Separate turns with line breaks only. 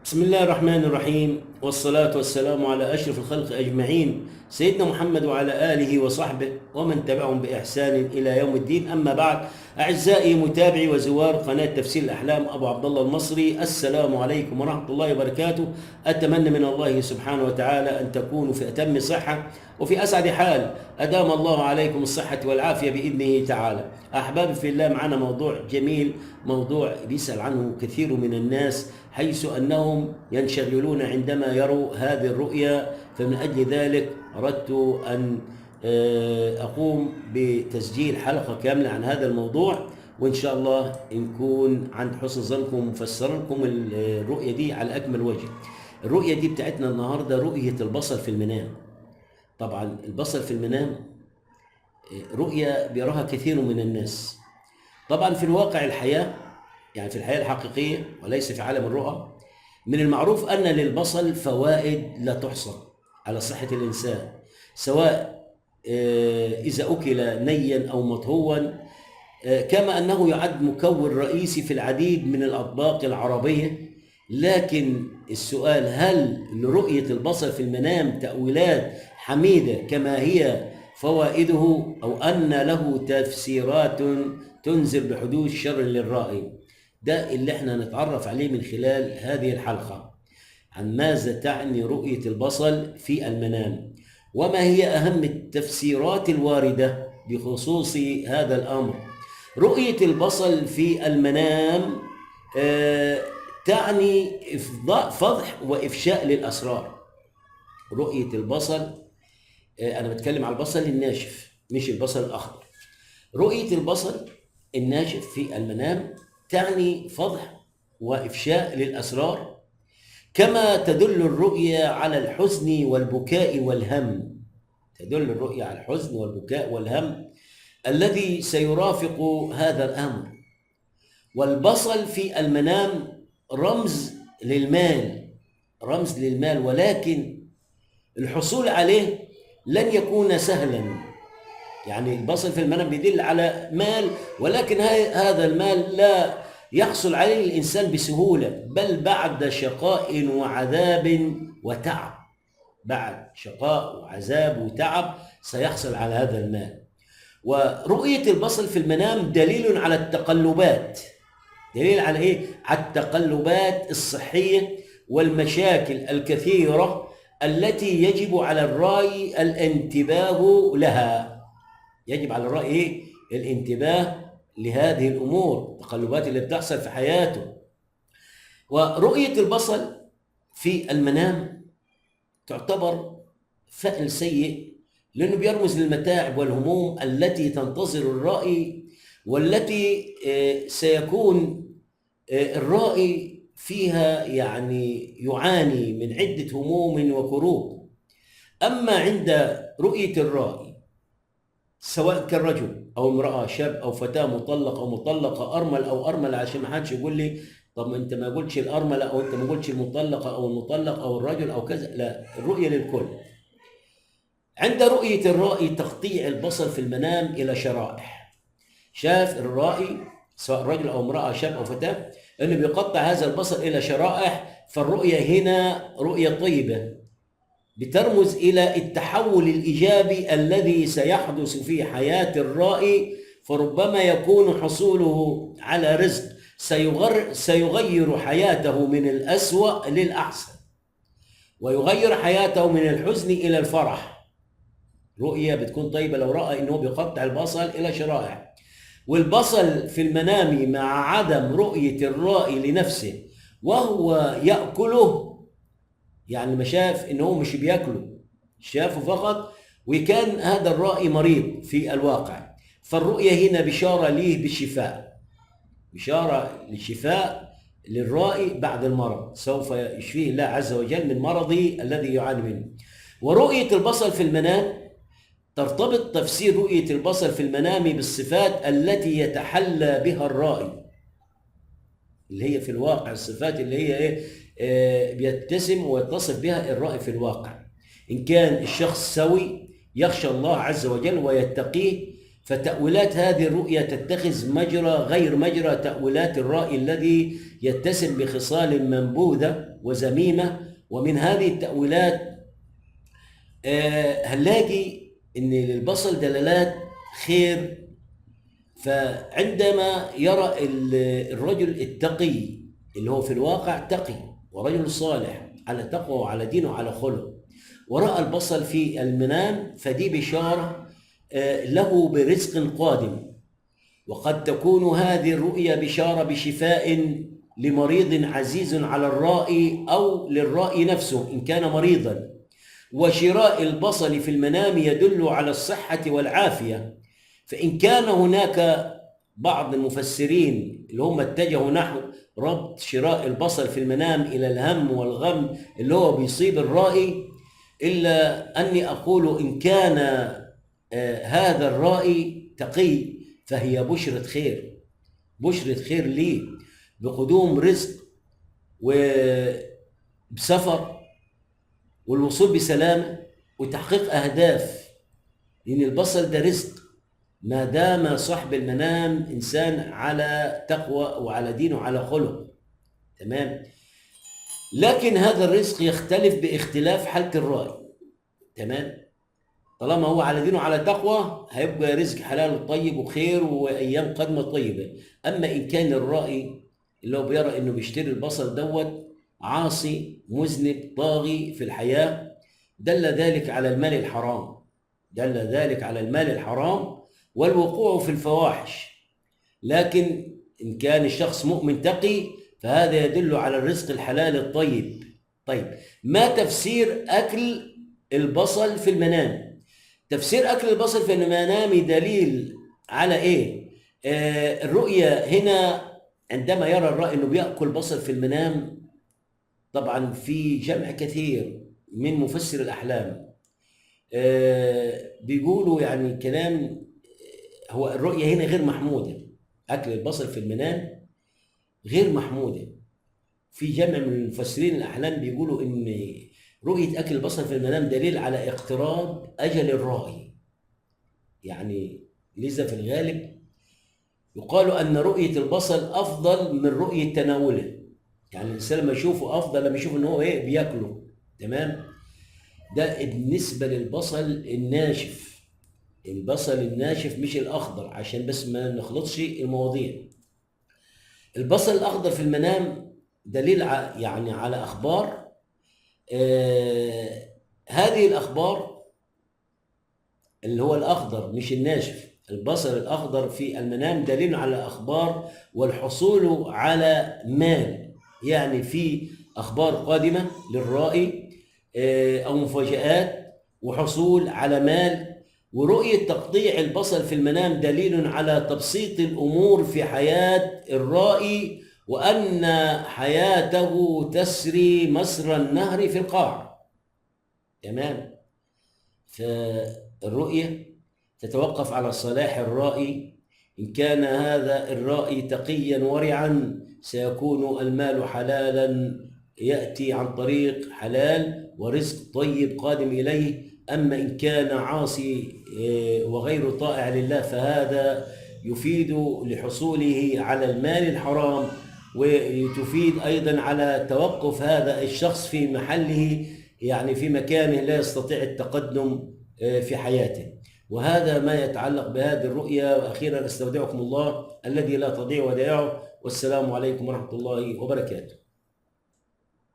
بسم الله الرحمن الرحيم، والصلاة والسلام على أشرف الخلق أجمعين، سيدنا محمد وعلى آله وصحبه ومن تبعهم بإحسان إلى يوم الدين. أما بعد، أعزائي متابعي وزوار قناة تفسير الأحلام أبو عبد الله المصري، السلام عليكم ورحمة الله وبركاته. أتمنى من الله سبحانه وتعالى أن تكونوا في أتم صحة وفي أسعد حال، أدام الله عليكم الصحة والعافية بإذنه تعالى. أحبابي في الله، معنا موضوع جميل، موضوع بيسأل عنه كثير من الناس، حيث أنهم ينشغلون عندما يروا هذه الرؤيا، فمن أجل ذلك أردت أن أقوم بتسجيل حلقة كاملة عن هذا الموضوع، وإن شاء الله نكون عند حسن ظنكم ومفسر لكم الرؤية دي على أكمل وجه. الرؤية دي بتاعتنا النهاردة رؤية البصل في المنام. طبعا البصل في المنام رؤية بيراها كثير من الناس. طبعا في الواقع الحياة، يعني في الحياة الحقيقية وليس في عالم الرؤى، من المعروف أن للبصل فوائد لا تحصى على صحة الإنسان، سواء إذا أكل نيا أو مطهوا، كما أنه يعد مكون رئيسي في العديد من الأطباق العربية. لكن السؤال، هل لرؤية البصل في المنام تأويلات حميدة كما هي فوائده، أو أن له تفسيرات تنذر بحدوث شر للرائي؟ ده اللي احنا نتعرف عليه من خلال هذه الحلقة، عن ماذا تعني رؤية البصل في المنام، وما هي أهم التفسيرات الواردة بخصوص هذا الأمر. رؤية البصل في المنام تعني فضح وإفشاء للأسرار. رؤية البصل، أنا بتكلم على البصل الناشف مش البصل الأخضر. رؤية البصل الناشف في المنام تعني فضح وإفشاء للأسرار، كما تدل الرؤية على الحزن والبكاء والهم. تدل الرؤية على الحزن والبكاء والهم الذي سيرافق هذا الأمر. والبصل في المنام رمز للمال، رمز للمال، ولكن الحصول عليه لن يكون سهلا. يعني البصل في المنام بيدل على مال، ولكن هذا المال لا يحصل عليه الإنسان بسهولة، بل بعد شقاء وعذاب وتعب. بعد شقاء وعذاب وتعب سيحصل على هذا المال. ورؤية البصل في المنام دليل على التقلبات. دليل على إيه؟ على التقلبات الصحية والمشاكل الكثيرة التي يجب على الرأي الانتباه لها. يجب على الرأي إيه؟ الانتباه لهذه الأمور، التقلبات اللي بتحصل في حياته. ورؤية البصل في المنام تعتبر فعل سيء، لأنه بيرمز للمتاعب والهموم التي تنتظر الرأي، والتي سيكون الرائي فيها يعني يعاني من عدة هموم وكروب. أما عند رؤية الرائي، سواء كان رجل أو امرأة، شاب أو فتاة، مطلق أو مطلقة، أرمل أو أرملة، عشان ما حدش يقول لي طب ما أنت ما قلتش الأرملة أو أنت ما قلتش المطلقة أو المطلق أو الرجل أو كذا، لا، الرؤية للكل. عند رؤية الرائي تقطيع البصل في المنام إلى شرائح، شاف الرائي سواء رجل أو امرأة، شاب أو فتاة، أنه بيقطع هذا البصل إلى شرائح، فالرؤية هنا رؤية طيبة بترمز إلى التحول الإيجابي الذي سيحدث في حياة الرائي، فربما يكون حصوله على رزق سيغير حياته من الأسوأ للأحسن، ويغير حياته من الحزن إلى الفرح. رؤية بتكون طيبة لو رأى إنه بيقطع البصل إلى شرائح. والبصل في المنام مع عدم رؤية الرائي لنفسه وهو يأكله، يعني ما شاف إنه هو مش بياكله، شافه فقط، وكان هذا الرائي مريض في الواقع، فالرؤية هنا بشارة ليه بالشفاء، بشارة للشفاء للرائي بعد المرض، سوف يشفيه الله عز وجل من مرضه الذي يعاني منه. ورؤية البصل في المنام ترتبط تفسير رؤية البصل في المنام بالصفات التي يتحلى بها الرائي، اللي هي في الواقع الصفات اللي هي إيه؟ بيتسم ويتصف بها الرائي في الواقع. إن كان الشخص سوي يخشى الله عز وجل ويتقيه، فتأويلات هذه الرؤية تتخذ مجرى غير مجرى تأويلات الرأي الذي يتسم بخصال منبوذة وذميمة. ومن هذه التأويلات هنلاقي إن للبصل دلالات خير. فعندما يرى الرجل التقي اللي هو في الواقع تقي ورجل صالح على تقوى وعلى دينه وعلى خلق، ورأى البصل في المنام، فدي بشارة له برزق قادم. وقد تكون هذه الرؤيا بشارة بشفاء لمريض عزيز على الرائي أو للرائي نفسه إن كان مريضا. وشراء البصل في المنام يدل على الصحة والعافية. فإن كان هناك بعض المفسرين اللي هم اتجهوا نحو ربط شراء البصل في المنام إلى الهم والغم اللي هو بيصيب الرائي، إلا أني أقول إن كان هذا الرائي تقي فهي بشرة خير، بشرة خير ليه بقدوم رزق وبسفر والوصول بسلامة وتحقيق أهداف، لأن البصل ده رزق ما دام صاحب المنام إنسان على تقوى وعلى دين وعلى خلق. تمام. لكن هذا الرزق يختلف باختلاف حالة الرائي. تمام. طالما هو على دينه وعلى تقوى هيبقى رزق حلال وطيب وخير وأيام قادمة طيبة. أما إن كان الرائي اللي هو بيرى إنه بيشتري البصل دوت عاصي مذنب طاغي في الحياة، دل ذلك على المال الحرام، دل ذلك على المال الحرام والوقوع في الفواحش. لكن إن كان الشخص مؤمن تقي فهذا يدل على الرزق الحلال الطيب. طيب، ما تفسير أكل البصل في المنام؟ تفسير أكل البصل في المنام دليل على إيه؟ الرؤية هنا عندما يرى الرائي أنه بيأكل بصل في المنام، طبعا في جمع كثير من مفسر الأحلام بيقولوا يعني كلام، هو الرؤية هنا غير محمودة، أكل البصل في المنام غير محمودة. في جمع من مفسرين الأحلام بيقولوا إن رؤية أكل البصل في المنام دليل على اقتراب أجل الرائي. يعني لذا في الغالب يقال أن رؤية البصل أفضل من رؤية تناوله، يعني الإنسان لما يشوفه أفضل لما يشوف إن هو إيه بياكله. تمام. ده بالنسبة للبصل الناشف، البصل الناشف مش الأخضر، عشان بس ما نخلطش المواضيع. البصل الأخضر في المنام دليل يعني على أخبار، هذه الأخبار اللي هو الأخضر مش الناشف، البصل الأخضر في المنام دليل على أخبار والحصول على مال، يعني في أخبار قادمة للرائي أو مفاجآت وحصول على مال. ورؤية تقطيع البصل في المنام دليل على تبسيط الأمور في حياة الرائي، وأن حياته تسري مسرى النهر في القاع. تمام. فالرؤية تتوقف على صلاح الرائي، إن كان هذا الرائي تقيا ورعا سيكون المال حلالا يأتي عن طريق حلال ورزق طيب قادم إليه. أما إن كان عاصي وغير طائع لله فهذا يفيد لحصوله على المال الحرام، وتفيد أيضا على توقف هذا الشخص في محله، يعني في مكانه لا يستطيع التقدم في حياته. وهذا ما يتعلق بهذه الرؤيا. وأخيرا أستودعكم الله الذي لا تضيع ودائعه، والسلام عليكم ورحمة الله وبركاته.